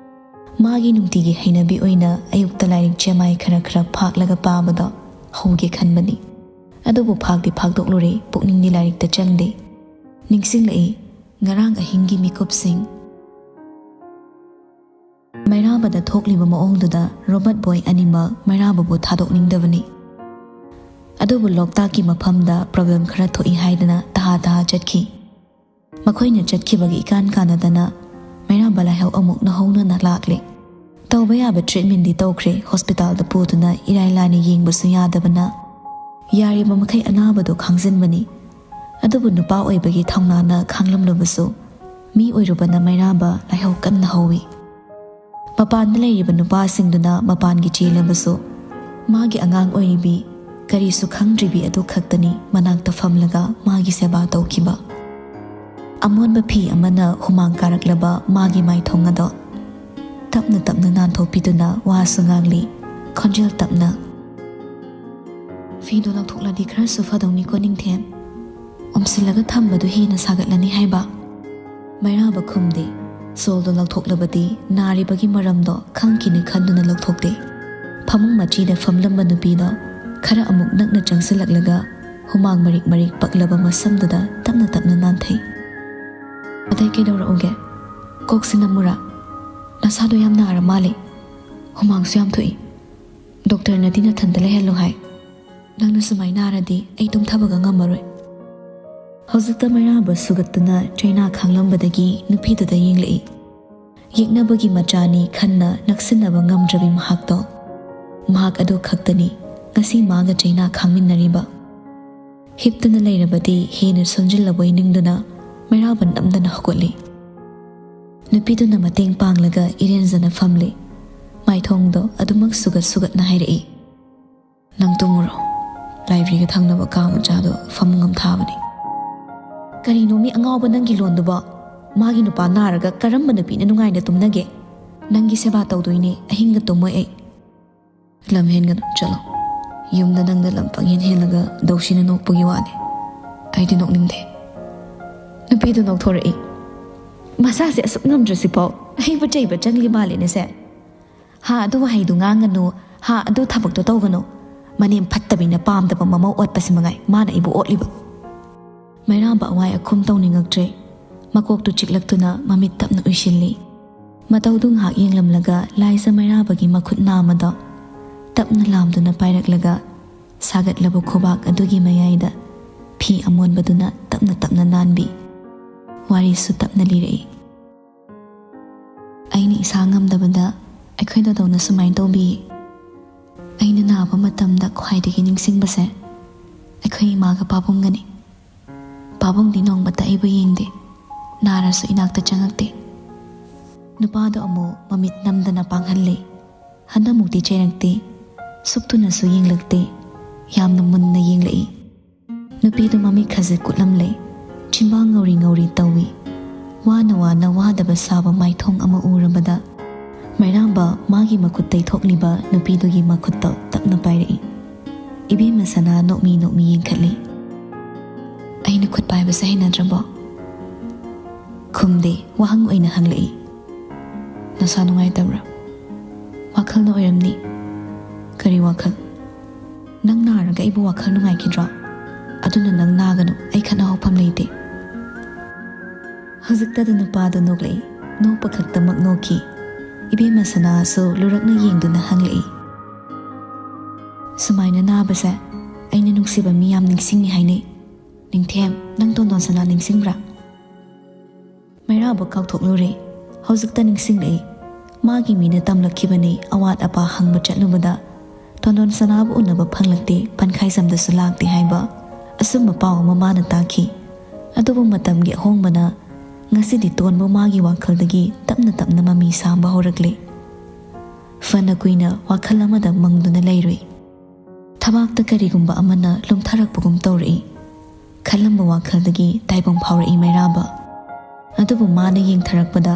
ꯃꯥꯒꯤ ꯅꯨꯡꯇꯤꯒꯤ ꯍꯩꯅꯕꯤ ꯑꯣꯏꯅ ꯑꯌꯨꯛꯇ ꯂꯥꯏꯔꯤꯛ ꯆꯦꯃꯥꯏ ꯈꯔ ꯈꯔ ꯐꯥꯛꯂꯒ ꯄꯥꯕꯗꯣ ꯍꯧꯒꯦ ꯈꯟꯕꯅꯤ꯫ ꯑꯗꯨꯕꯨ ꯐꯥꯛꯇꯤ ꯐꯥꯛꯇꯣꯛꯂꯨꯔꯦ, ꯄꯨꯛꯅꯤꯡꯗꯤ ꯂꯥꯏꯔꯤꯛꯇ ꯆꯪꯗꯦ꯫ ꯅꯤꯡꯁꯤꯡꯂꯛꯏ, ꯉꯔꯥꯡ ꯑꯍꯤꯡꯒꯤ ꯃꯤꯀꯨꯞꯁꯤꯡ꯫ ꯃꯩꯔꯥꯕꯗ ꯊꯣꯛꯂꯤꯕ ꯃꯑꯣꯡꯗꯨꯗ ꯔꯣꯕꯣꯠ ꯕꯣꯏ ꯑꯅꯤꯃꯛ ꯃꯩꯔꯥꯕꯕꯨ ꯊꯥꯗꯣꯛꯅꯤꯡꯗꯕꯅꯤ꯫ ꯑꯗꯨꯕꯨ ꯂꯣꯛꯇꯥꯛꯀꯤ ꯃꯐꯝꯗ ꯄ꯭ꯔꯣꯕ꯭ꯂꯦꯝ ꯈꯔ ꯊꯣꯛꯏ ꯍꯥꯏꯗꯅ ꯇꯍꯥ ꯇꯍꯥ ꯆꯠꯈꯤ꯫ ꯃꯈꯣꯏꯅ ꯆꯠꯈꯤꯕꯒꯤ ꯏꯀꯥꯟ ꯀꯥꯟꯅꯗꯅ ꯃꯩꯔꯥꯕ ꯂꯥꯏꯍꯧ ꯑꯃꯨꯛ ꯅꯧꯍꯧꯅꯅ ꯂꯥꯛꯂꯦ꯫ ꯇꯧꯕ ꯌꯥꯕ ꯇ꯭ꯔꯤꯠꯃꯦꯟꯗꯤ ꯇꯧꯈ꯭ꯔꯦ, ꯍꯣꯁꯄꯤꯇꯥꯜꯗ ꯄꯨꯗꯨꯅ ꯏꯔꯥꯏ ꯂꯥꯏꯅ ꯌꯦꯡꯕꯁꯨ ꯌꯥꯗꯕꯅ ꯌꯥꯔꯤꯕ ꯃꯈꯩ ꯑꯅꯥꯕꯗꯨ ꯈꯥꯡꯖꯤꯟꯕꯅꯤ꯫ ꯑꯗꯨꯕꯨ ꯅꯨꯄꯥ ꯑꯣꯏꯕꯒꯤ ꯊꯧꯅꯥꯅ ꯈꯥꯡꯂꯝꯂꯕꯁꯨ ꯃꯤ ꯑꯣꯏꯔꯨꯕꯅ ꯃꯩꯔꯥꯕ ꯂꯥꯏꯍꯧ ꯀꯟꯅ ꯍꯧꯏ꯫ ꯃꯄꯥꯟꯗ ꯂꯩꯔꯤꯕ ꯅꯨꯄꯥꯁꯤꯡꯗꯨꯅ ꯃꯄꯥꯟꯒꯤ ꯆꯦꯜꯂꯕꯁꯨ, ꯃꯥꯒꯤ ꯑꯉꯥꯡ ꯑꯣꯏꯔꯤꯕꯤ, ꯀꯔꯤꯁꯨ ꯈꯪꯗ꯭ꯔꯤꯕꯤ ꯑꯗꯨ ꯈꯛꯇꯅꯤ ꯃꯅꯥꯛꯇ ꯐꯝꯂꯒ ꯃꯥꯒꯤ ꯁꯦꯕꯥ ꯇꯧꯈꯤꯕ꯫ ꯑꯃꯣꯟꯕ ꯐꯤ ꯑꯃꯅ ꯍꯨꯃꯥꯡ ꯀꯥꯔꯛꯂꯕ ꯃꯥꯒꯤ ꯃꯥꯏꯊꯣꯡ ꯑꯗꯣ ꯇꯞꯅ ꯇꯞꯅ ꯅꯥꯟꯊꯣꯛꯄꯤꯗꯨꯅ ꯋꯥꯁꯨ ꯉꯥꯡꯂꯤ, ꯈꯣꯟꯖꯦꯜ ꯇꯞꯅ, "ꯐꯤꯗꯣ ꯂꯧꯊꯣꯛꯂꯗꯤ ꯈꯔꯁꯨ ꯐꯗꯧꯅꯤꯀꯣ, ꯅꯤꯡꯊꯦꯝ꯫ ꯑꯣꯝꯁꯤꯜꯂꯒ ꯊꯝꯕꯗꯨ ꯍꯦꯟꯅ ꯁꯥꯒꯠꯂꯅꯤ ꯍꯥꯏꯕ꯫" ꯃꯩꯔꯥꯕ ꯈꯨꯝꯗꯦ꯫ ꯁꯣꯜꯗꯣ ꯂꯧꯊꯣꯛꯂꯕꯗꯤ ꯅꯥꯔꯤꯕꯒꯤ ꯃꯔꯝꯗꯣ ꯈꯪꯈꯤꯅꯤ ꯈꯟꯗꯨꯅ ꯂꯧꯊꯣꯛꯇꯦ꯫ ꯐꯃꯨꯡ ꯃꯆꯤꯗ ꯐꯝꯂꯝꯕ ꯅꯨꯄꯤꯗꯣ ꯈꯔ ꯑꯃꯨꯛ ꯅꯛꯅ ꯆꯪꯁꯤꯜꯂꯛꯂꯒ ꯍꯨꯃꯥꯡ ꯃꯔꯤꯛ ꯃꯔꯤꯛ ꯄꯛꯂꯕ ꯃꯁꯝꯗꯨꯗ ꯇꯞꯅ ꯇꯞꯅ ꯅꯥꯟꯊꯩ꯫ "ꯑꯇꯩ ꯀꯩꯗꯧꯔꯛꯎꯒꯦ? ꯀꯣꯛꯁꯤ ꯅꯝꯃꯨꯔꯥ? ꯅꯁꯥꯗꯣ ꯌꯥꯝ ꯅꯥꯔ ꯃꯥꯜꯂꯦ꯫ ꯍꯨꯃꯥꯡꯁꯨ ꯌꯥꯝ ꯊꯣꯛꯏ꯫ ꯗꯣꯛꯇꯔꯅꯗꯤ ꯅꯊꯟꯗ ꯂꯩꯍꯜꯂꯨ ꯍꯥꯏ꯫ ꯅꯪꯅ ꯁꯨꯃꯥꯏ ꯅꯥꯔꯗꯤ ꯑꯩ ꯇꯨꯝꯊꯕꯒ ꯉꯝꯃꯔꯣꯏ꯫" ꯍꯧꯖꯤꯛꯇ ꯃꯩꯔꯥꯕ ꯁꯨꯒꯠꯇꯨꯅ ꯆꯩꯅꯥ ꯈꯥꯡꯂꯝꯕꯗꯒꯤ ꯅꯨꯄꯤꯗꯨꯗ ꯌꯦꯡꯂꯛꯏ꯫ ꯌꯦꯛꯅꯕꯒꯤ ꯃꯆꯥꯅꯤ ꯈꯟꯅ ꯅꯛꯁꯤꯟꯅꯕ ꯉꯝꯗ꯭ꯔꯕꯤ ꯃꯍꯥꯛꯇꯣ꯫ ꯃꯍꯥꯛ ꯑꯗꯨ ꯈꯛꯇꯅꯤ ꯉꯁꯤ ꯃꯥꯒ ꯆꯩꯅꯥ ꯈꯥꯡꯃꯤꯟꯅꯔꯤꯕ꯫ ꯍꯤꯞꯇꯨꯅ ꯂꯩꯔꯕꯗꯤ ꯍꯦꯟꯅ ꯁꯣꯟꯖꯤꯜꯂꯕꯣꯏ ꯅꯤꯡꯗꯨꯅ ꯃꯩꯔꯥꯕ ꯅꯝꯗꯅ ꯍꯧꯒꯠꯂꯤ꯫ ꯅꯨꯄꯤꯗꯨꯅ ꯃꯇꯦꯡ ꯄꯥꯡꯂꯒ ꯏꯔꯦꯟꯖꯅ ꯐꯝꯂꯤ꯫ ꯃꯥꯏꯊꯣꯡꯗꯣ ꯑꯗꯨꯃꯛ ꯁꯨꯒꯠ ꯁꯨꯒꯠꯅ ꯍꯥꯏꯔꯛꯏ, "ꯅꯪ ꯇꯨꯝꯃꯨꯔꯣ꯫ ꯂꯥꯏꯕ꯭ꯔꯦꯔꯤꯒ ꯊꯪꯅꯕ ꯀꯥ ꯃꯆꯥꯗꯣ ꯐꯃꯨꯡ ꯑꯃ ꯊꯥꯕꯅꯤ꯫" "ꯀꯔꯤꯅꯣ ꯃꯤ ꯑꯉꯥꯎꯕ ꯅꯪꯒꯤ ꯂꯣꯟꯗꯨꯕꯣ? ꯃꯥꯒꯤ ꯅꯨꯄꯥ ꯅꯥꯔꯒ ꯀꯔꯝꯕ ꯅꯨꯄꯤꯅ ꯅꯨꯡꯉꯥꯏꯅ ꯇꯨꯝꯅꯒꯦ? ꯅꯪꯒꯤ ꯁꯦꯕꯥ ꯇꯧꯗꯣꯏꯅꯦ, ꯑꯍꯤꯡꯒ ꯇꯨꯝꯃꯣꯏ ꯑꯩ꯫" "ꯂꯝ ꯍꯦꯟꯒꯅꯨ, ꯆꯠꯂꯣ꯫ ꯌꯨꯝꯗ ꯅꯪꯅ ꯂꯝ ꯄꯪꯍꯦꯟ ꯍꯦꯜꯂꯒ ꯗꯧꯁꯤꯅ ꯅꯣꯛꯄꯒꯤ ꯋꯥꯅꯤ꯫ ꯑꯩꯗꯤ ꯅꯣꯛꯅꯤꯡꯗꯦ꯫" ꯅꯨꯄꯤꯗꯨ ꯅꯣꯛꯊꯣꯔꯛꯏ꯫ "ꯃꯁꯥꯁꯦ ꯑꯁꯨꯛ ꯉꯝꯗ꯭ꯔꯁꯤꯐꯥꯎ ꯑꯩꯕꯨ ꯆꯩꯕ ꯆꯪꯂꯤ ꯃꯥꯜꯂꯦꯅꯦꯁꯦ꯫ ꯍꯥ, ꯑꯗꯨ ꯋꯥꯍꯩꯗꯨ ꯉꯥꯡꯒꯅꯨ, ꯍꯥ, ꯑꯗꯨ ꯊꯕꯛꯇꯣ ꯇꯧꯒꯅꯨ꯫ ꯃꯅꯦꯝ ꯐꯠꯇꯕꯤꯅ ꯄꯥꯝꯗꯕ ꯃꯃꯧ ꯑꯣꯠꯄꯁꯤ ꯃꯉꯥꯏ ꯃꯥꯅ ꯑꯩꯕꯨ ꯑꯣꯠꯂꯤꯕ꯫" ꯃꯩꯔꯥꯕ ꯑꯋꯥꯏ ꯑꯈꯨꯝ ꯇꯧꯅꯤꯡꯉꯛꯇ꯭ꯔꯦ꯫ ꯃꯀꯣꯛꯇꯨ ꯆꯤꯛꯂꯛꯇꯨꯅ ꯃꯃꯤꯠ ꯇꯞꯅ ꯎꯏꯁꯤꯜꯂꯤ꯫ ꯃꯇꯧꯗꯨ ꯉꯥꯏꯍꯥꯛ ꯌꯦꯡꯂꯝꯂꯒ ꯂꯥꯏꯖ ꯃꯩꯔꯥꯕꯒꯤ ꯃꯈꯨꯠ ꯅꯥꯝꯃꯗꯣ ꯇꯞꯅ ꯂꯥꯝꯗꯨꯅ ꯄꯥꯏꯔꯛꯂꯒ ꯁꯥꯒꯠꯂꯕ ꯈꯨꯕꯥꯛ ꯑꯗꯨꯒꯤ ꯃꯌꯥꯏꯗ ꯐꯤ ꯑꯃꯣꯟꯕꯗꯨꯅ ꯇꯞꯅ ꯇꯞꯅ ꯅꯥꯟꯕꯤ꯫ ꯋꯥꯔꯤꯁꯨ ꯇꯞꯅ ꯂꯤꯔꯛꯏ꯫ "ꯑꯩꯅ ꯏꯁꯥ ꯉꯝꯗꯕꯗ ꯑꯩꯈꯣꯏ ꯗꯥꯗꯧꯅ ꯁꯨꯃꯥꯏꯅ ꯇꯧꯕꯤ꯫ ꯑꯩꯅ ꯅꯥꯕ ꯃꯇꯝꯗ ꯈ꯭ꯋꯥꯏꯗꯒꯤ ꯅꯤꯡꯁꯤꯡꯕꯁꯦ ꯑꯩꯈꯣꯏ ꯏꯃꯥꯒ ꯄꯥꯕꯨꯡꯒꯅꯤ꯫ ꯄꯥꯕꯨꯡꯗꯤ ꯅꯣꯡꯃꯇ ꯑꯩꯕꯨ ꯌꯦꯡꯗꯦ꯫ ꯅꯥꯔꯁꯨ ꯏꯅꯥꯛꯇ ꯆꯪꯉꯛꯇꯦ꯫ ꯅꯨꯄꯥꯗꯣ ꯑꯃꯨꯛ ꯃꯃꯤꯠ ꯅꯝꯗꯅ ꯄꯥꯡꯍꯜꯂꯦ꯫ ꯍꯟꯗꯛꯃꯨꯛꯇꯤ ꯆꯩꯔꯛꯇꯦ, ꯁꯨꯛꯇꯨꯅꯁꯨ ꯌꯦꯡꯂꯛꯇꯦ꯫ ꯌꯥꯝꯅ ꯃꯨꯟꯅ ꯌꯦꯡꯂꯛꯏ꯫ ꯅꯨꯄꯤꯗꯨ ꯃꯃꯤꯠ ꯈꯖꯤꯛ ꯀꯨꯠꯂꯝꯂꯦ꯫ ꯆꯤꯟꯕꯥꯡ ꯉꯧꯔꯤ ꯉꯧꯔꯤ ꯇꯧꯏ꯫ ꯋꯥꯅ ꯋꯥꯅ ꯋꯥꯗꯕ ꯁꯥꯕ ꯃꯥꯏꯊꯣꯡ ꯑꯃ ꯎꯔꯕꯗ, ꯃꯩꯔꯥꯝꯕ ꯃꯥꯒꯤ ꯃꯈꯨꯠ ꯇꯩꯊꯣꯛꯂꯤꯕ ꯅꯨꯄꯤꯗꯨꯒꯤ ꯃꯈꯨꯠꯇꯣ ꯇꯞꯅ ꯄꯥꯏꯔꯛꯏ꯫ ꯏꯕꯦꯝꯃ ꯁꯅꯥ ꯅꯣꯛꯃꯤ ꯅꯣꯛꯃꯤ ꯌꯦꯡꯈꯠꯂꯤ꯫ "ꯑꯩꯅ ꯈꯨꯠ ꯄꯥꯏꯕꯁꯦ ꯍꯩꯅꯗ꯭ꯔꯕꯣ?" ꯈꯨꯝꯗꯦ, ꯋꯥꯍꯪ ꯑꯣꯏꯅ ꯍꯪꯂꯛꯏ꯫ "ꯅꯁꯥ ꯅꯨꯡꯉꯥꯏꯇꯕ꯭ꯔꯥ? ꯋꯥꯈꯜꯅ ꯑꯣꯏꯔꯝꯅꯤ꯫" "ꯀꯔꯤ ꯋꯥꯈꯜ?" "ꯅꯪ ꯅꯥꯔꯒ ꯑꯩꯕꯨ ꯋꯥꯈꯜ ꯅꯨꯡꯉꯥꯏꯈꯤꯗ꯭ꯔꯣ? ꯑꯗꯨꯅ ꯅꯪ ꯅꯥꯒꯅꯨ, ꯑꯩ ꯈꯠꯅꯍꯧꯐꯝ ꯂꯩꯇꯦ꯫" ꯍꯧꯖꯤꯛꯇꯗ ꯅꯨꯄꯥꯗꯨ ꯅꯣꯛꯂꯛꯏ꯫ ꯅꯣꯛꯄ ꯈꯛꯇꯃꯛ ꯅꯣꯛꯈꯤ꯫ ꯏꯕꯦꯝꯃ ꯁꯅꯥꯁꯨ ꯂꯨꯔꯛꯅ ꯌꯦꯡꯗꯨꯅ ꯍꯪꯂꯛꯏ꯫ "ꯁꯨꯃꯥꯏꯅ ꯅꯥꯕꯁꯦ ꯑꯩꯅ ꯅꯨꯡꯁꯤꯕ ꯃꯤ ꯌꯥꯝ ꯅꯤꯡꯁꯤꯡꯉꯤ ꯍꯥꯏꯅꯩ꯫ ꯅꯤꯡꯊꯦꯝ, ꯅꯪ ꯇꯣꯟꯗꯣꯟ ꯁꯅꯥ ꯅꯤꯡꯁꯤꯡꯕ꯭ꯔꯥ?" ꯃꯩꯔꯥꯕ ꯀꯥꯎꯊꯣꯛꯂꯨꯔꯦ꯫ ꯍꯧꯖꯤꯛꯇ ꯅꯤꯡꯁꯤꯡꯂꯛꯏ꯫ ꯃꯥꯒꯤ ꯃꯤꯅ ꯇꯝꯂꯛꯈꯤꯕꯅꯤ, ꯑꯋꯥꯠ ꯑꯄꯥ ꯍꯪꯕ ꯆꯠꯂꯨꯕꯗ ꯇꯣꯟꯗꯣꯟ ꯁꯅꯥꯕꯨ ꯎꯅꯕ ꯐꯪꯂꯛꯇꯦ, ꯄꯟꯈꯥꯏꯖꯝꯗꯁꯨ ꯂꯥꯛꯇꯦ ꯍꯥꯏꯕ ꯑꯆꯨꯝꯕ ꯄꯥꯎ ꯑꯃ ꯃꯥꯅ ꯇꯥꯈꯤ꯫ ꯑꯗꯨꯕꯨ ꯃꯇꯝꯒꯤ ꯑꯍꯣꯡꯕꯅ ꯉꯁꯤꯗꯤ ꯇꯣꯟꯕꯨ ꯃꯥꯒꯤ ꯋꯥꯈꯜꯗꯒꯤ ꯇꯞꯅ ꯇꯞꯅ ꯃꯃꯤ ꯁꯥꯝꯕ ꯍꯧꯔꯛꯂꯦ꯫ ꯐꯅ ꯀꯨꯏꯅ ꯋꯥꯈꯜ ꯑꯃꯗ ꯃꯪꯗꯨꯅ ꯂꯩꯔꯨꯏ꯫ ꯊꯕꯥꯛꯇ ꯀꯔꯤꯒꯨꯝꯕ ꯑꯃꯅ ꯂꯨꯝꯊꯔꯛꯄꯒꯨꯝ ꯇꯧꯔꯛꯏ꯫ ꯈꯜꯂꯝꯕ ꯋꯥꯈꯜꯗꯒꯤ ꯇꯥꯏꯕꯪ ꯐꯥꯎꯔꯛꯏ ꯃꯩꯔꯥꯕ꯫ ꯑꯗꯨꯕꯨ ꯃꯥꯅ ꯌꯦꯡꯊꯔꯛꯄꯗ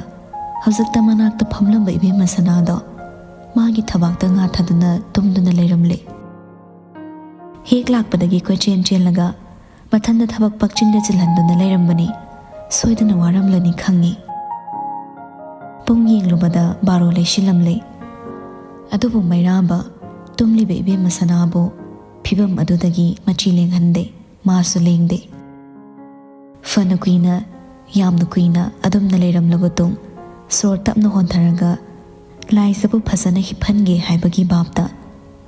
ꯍꯧꯖꯤꯛꯇ ꯃꯅꯥꯛꯇ ꯐꯝꯂꯝꯕ ꯏꯕꯦꯝꯃ ꯁꯅꯥꯗꯣ ꯃꯥꯒꯤ ꯊꯕꯥꯛꯇ ꯉꯥꯊꯗꯨꯅ ꯇꯨꯝꯗꯨꯅ ꯂꯩꯔꯝꯂꯦ꯫ ꯍꯦꯛ ꯂꯥꯛꯄꯗꯒꯤ ꯀꯣꯏꯆꯦꯟ ꯆꯦꯜꯂꯒ ꯃꯊꯟꯗ ꯊꯕꯛ ꯄꯛꯆꯤꯟꯗ ꯆꯤꯜꯍꯟꯗꯨꯅ ꯂꯩꯔꯝꯕꯅꯤ꯫ ꯁꯣꯏꯗꯅ ꯋꯥꯔꯝꯂꯅꯤ ꯈꯪꯉꯤ꯫ ꯄꯨꯡ ꯌꯦꯡꯂꯨꯕꯗ ꯕꯥꯔꯣ ꯂꯩꯁꯤꯜꯂꯝꯂꯦ꯫ ꯑꯗꯨꯕꯨ ꯃꯩꯔꯥꯕ ꯇꯨꯝꯂꯤꯕ ꯏꯕꯦꯝꯃ ꯁꯅꯥꯕꯨ ꯐꯤꯕꯝ ꯑꯗꯨꯗꯒꯤ ꯃꯆꯤ ꯂꯦꯡꯍꯟꯗꯦ꯫ ꯃꯥꯁꯨ ꯂꯦꯡꯗꯦ꯫ ꯐꯅ ꯀꯨꯏꯅ, ꯌꯥꯝꯅ ꯀꯨꯏꯅ ꯑꯗꯨꯝꯅ ꯂꯩꯔꯝꯂꯕ ꯇꯨꯡ, ꯁꯣꯔ ꯇꯞꯅ ꯍꯣꯟꯊꯔꯒ ꯂꯥꯏꯖꯕꯨ ꯐꯖꯅ ꯍꯤꯞꯍꯟꯒꯦ ꯍꯥꯏꯕꯒꯤ ꯚꯥꯞꯇ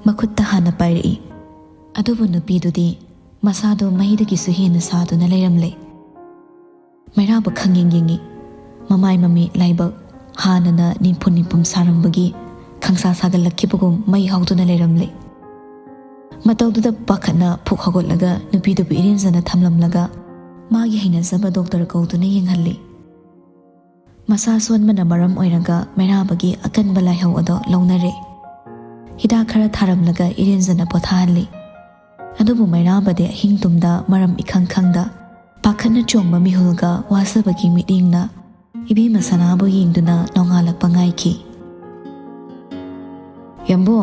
ꯃꯈꯨꯠꯇ ꯍꯥꯟꯅ ꯄꯥꯏꯔꯛꯏ꯫ ꯑꯗꯨꯕꯨ ꯅꯨꯄꯤꯗꯨꯗꯤ ꯃꯁꯥꯗꯣ ꯃꯩꯗꯒꯤꯁꯨ ꯍꯦꯟꯅ ꯁꯥꯗꯨꯅ ꯂꯩꯔꯝꯂꯦ꯫ ꯃꯩꯔꯥꯕ ꯈꯪꯌꯦꯡ ꯌꯦꯡꯉꯤ꯫ ꯃꯃꯥꯏ ꯃꯃꯤꯠ ꯂꯥꯏꯕꯛ ꯍꯥꯟꯅꯅ ꯅꯤꯝꯐꯨ ꯅꯤꯝꯐꯨꯝ ꯁꯥꯔꯝꯕꯒꯤ ꯈꯪꯁꯥ ꯁꯥꯒꯠꯂꯛꯈꯤꯕꯒꯨꯝ ꯃꯩ ꯍꯧꯗꯨꯅ ꯂꯩꯔꯝꯂꯦ꯫ ꯃꯇꯧꯗꯨꯗ ꯄꯥꯈꯠꯅ ꯐꯨꯛ ꯍꯧꯒꯠꯂꯒ ꯅꯨꯄꯤꯗꯨꯕꯨ ꯏꯔꯦꯝꯖꯅ ꯊꯝꯂꯝꯂꯒ ꯃꯥꯒꯤ ꯍꯩꯅꯖꯕ ꯗꯣꯛꯇꯔ ꯀꯧꯗꯨꯅ ꯌꯦꯡꯍꯜꯂꯤ꯫ ꯃꯁꯥ ꯁꯣꯟꯕꯅ ꯃꯔꯝ ꯑꯣꯏꯔꯒ ꯃꯩꯔꯥꯕꯒꯤ ꯑꯀꯟꯕ ꯂꯥꯏꯍꯧ ꯑꯗꯣ ꯂꯧꯅꯔꯦ꯫ ꯍꯤꯗꯥꯛ ꯈꯔ ꯊꯥꯔꯝꯂꯒ ꯏꯔꯦꯟꯖꯅ ꯄꯣꯊꯥꯍꯜꯂꯤ꯫ ꯑꯗꯨꯕꯨ ꯃꯩꯔꯥꯕꯗꯤ ꯑꯍꯤꯡ ꯇꯨꯝꯗ ꯃꯔꯝ ꯏꯈꯪ ꯈꯪꯗ ꯄꯥꯈꯠꯅ ꯆꯣꯡꯕ ꯃꯤꯍꯨꯜꯒ ꯋꯥꯖꯕꯒꯤ ꯃꯤꯠꯌꯦꯡꯅ ꯏꯕꯦꯝꯃ ꯁꯅꯥꯕꯨ ꯌꯦꯡꯗꯨꯅ ꯅꯣꯡꯉꯥꯜꯂꯛꯄ ꯉꯥꯏꯈꯤ꯫ "ꯌꯥꯝꯕꯨ,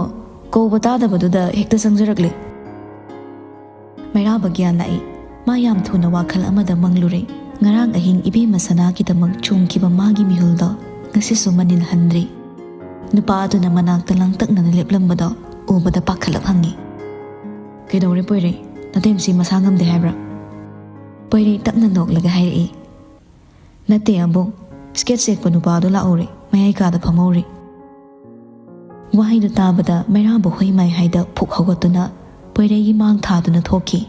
ꯀꯧꯕ ꯇꯥꯗꯕꯗꯨꯗ ꯍꯦꯛꯇ ꯆꯪꯖꯔꯛꯂꯦ꯫" ꯃꯩꯔꯥꯕ ꯒ꯭ꯌꯥꯟ ꯂꯥꯛꯏ꯫ ꯃꯥ ꯌꯥꯝ ꯊꯨꯅ ꯋꯥꯈꯜ ꯑꯃꯗ ꯃꯪꯂꯨꯔꯦ꯫ ꯉꯔꯥꯡ ꯑꯍꯤꯡ ꯏꯕꯦꯝꯃ ꯁꯅꯥꯒꯤꯗꯃꯛ ꯆꯣꯡꯈꯤꯕ ꯃꯥꯒꯤ ꯃꯤꯍꯨꯜꯗꯣ ꯉꯁꯤꯁꯨ ꯃꯅꯤꯜ ꯍꯟꯗ꯭ꯔꯤ꯫ ꯅꯨꯄꯥ ꯑꯗꯨꯅ ꯃꯅꯥꯛꯇ ꯂꯥꯡꯇꯛꯅꯅ ꯂꯦꯞꯂꯝꯕꯗꯣ ꯎꯕꯗ ꯄꯥꯈꯠꯂꯞ ꯍꯪꯉꯤ꯫ "ꯀꯩꯗꯧꯔꯦ ꯄꯣꯏꯔꯩ? ꯅꯇꯩꯃꯁꯤ ꯃꯁꯥ ꯉꯝꯗꯦ ꯍꯥꯏꯕ꯭ꯔꯥ?" ꯄꯣꯏꯔꯩ ꯇꯞꯅ ꯅꯣꯛꯂꯒ ꯍꯥꯏꯔꯛꯏ꯫ "ꯅꯠꯇꯦ ꯑꯕꯨꯡ, ꯁ꯭ꯀꯦꯠ ꯁꯦꯛꯄ ꯅꯨꯄꯥꯗꯣ ꯂꯥꯛꯍꯧꯔꯦ, ꯃꯌꯥꯏ ꯀꯥꯗ ꯐꯝꯍꯧꯔꯦ꯫" ꯋꯥꯍꯩꯗꯨ ꯇꯥꯕꯗ ꯃꯩꯔꯥꯕ ꯍꯨꯏ ꯃꯥꯏ ꯍꯥꯏꯗ ꯐꯨꯛ ꯍꯧꯒꯠꯇꯨꯅ ꯄꯣꯏꯔꯩꯒꯤ ꯃꯥꯡ ꯊꯥꯗꯨꯅ ꯊꯣꯛꯈꯤ꯫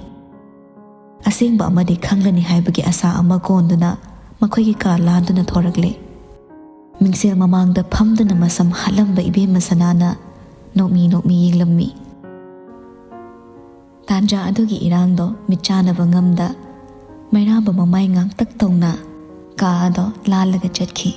ꯑꯁꯦꯡꯕ ꯑꯃꯗꯤ ꯈꯪꯂꯅꯤ ꯍꯥꯏꯕꯒꯤ ꯑꯁꯥ ꯑꯃ ꯀꯣꯟꯗꯨꯅ ꯃꯈꯣꯏꯒꯤ ꯀꯥ ꯂꯥꯟꯗꯨꯅ ꯊꯣꯔꯛꯂꯦ꯫ ꯃꯤꯡꯁꯦꯜ ꯃꯃꯥꯡꯗ ꯐꯝꯗꯨꯅ ꯃꯁꯝ ꯍꯥꯠꯂꯝꯕ ꯏꯕꯦꯝꯃ ꯁꯅꯥꯅ ꯅꯣꯛꯃꯤ ꯅꯣꯛꯃꯤ ꯌꯦꯡꯂꯝꯃꯤ꯫ ꯇꯥꯟꯖꯥ ꯑꯗꯨꯒꯤ ꯏꯔꯥꯡꯗꯣ ꯃꯤꯠꯆꯥꯅꯕ ꯉꯝꯗ ꯃꯩꯔꯥꯕ ꯃꯃꯥꯏ ꯉꯥꯡꯇꯛ ꯇꯧꯅ ꯀꯥ ꯑꯗꯣ ꯂꯥꯜꯂꯒ ꯆꯠꯈꯤ꯫